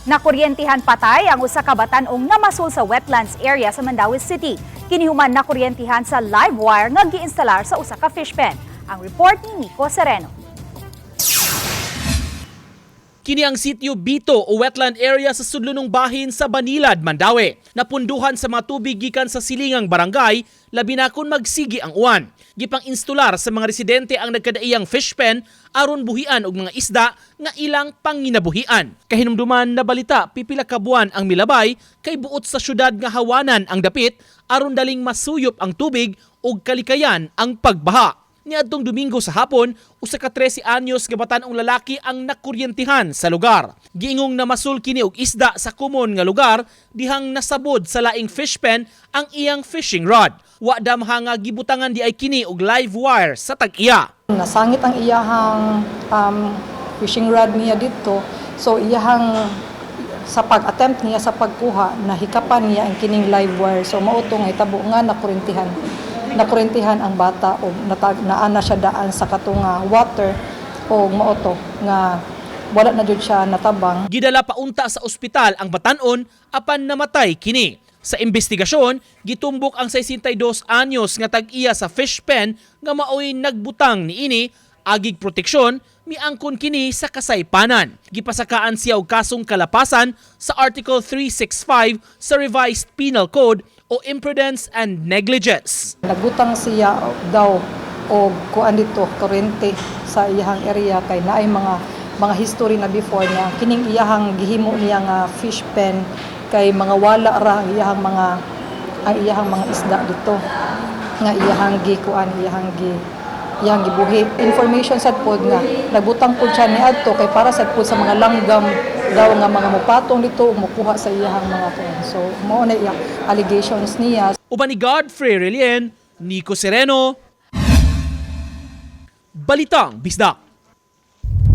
Nakuryentihan patay ang usa ka batan-ong namasul sa wetlands area sa Mandaue City. Kini human nakuryentihan sa live wire nga giinstalar sa usa ka fish pen. Ang report ni Nico Sereno. Kini ang sitio Bito o wetland area sa sudlonong bahin sa Banilad, Mandaue. Napunduhan sa mga tubig gikan sa silingang barangay, labi na kung magsigi ang uwan. Gipang instular sa mga residente ang nagkadaiyang fish pen aron buhian og mga isda nga ilang panginabuhian. Kahinumduman na balita, pipila ka buwan ang milabay kay buot sa syudad nga hawanan ang dapit aron daling masuyop ang tubig ug kalikayan ang pagbaha. Niadtong Domingo sa hapon, usa ka 13 anyos nga batan-ong lalaki ang nakuryentihan sa lugar. Giingong namasul kini og isda sa kumon nga lugar dihang nasabod sa laing fish pen ang iyang fishing rod. Wa damha nga gibutangan di ay kini og live wire sa tag-iya. Nasangit ang iyahang fishing rod niya dito. So iyahang sa pag-attempt niya sa pagkuha, nahikapan niya ang kining live wire. So mao to nga hitabo nga nakurintihan. Nakurintihan ang bata o naana siya daan sa katunga water o mao to nga wala na jud siya natabang. Gidala paunta sa ospital ang batanon apan namatay kini. Sa investigasyon, gitumbok ang 62 anyos nga tag-iya sa fish pen nga maoy nagbutang niini agig proteksyon, miangkon kini sa kasaypanan. Gipasakaan siya og kasong kalapasan sa Article 365 sa Revised Penal Code o imprudence and negligence. Nagbutang siya daw og kuan dito, kuryente sa iyahang area kay naay mga history na before niya kining iyahang gihimo niya nga fish pen kay mga wala ra ang iyahang mga isda dito nga iyahang gikuan, iyahang gibuhi. Information sad pod nga nagbutang pod siya niadto kay para sad pod sa mga langgam daw nga mga mupatong dito ug mukuha sa iyahang mga kuan. So mao na iya allegations niya. Uban ni Godfrey Relien, Nico Sereno, Balitang Bisdak.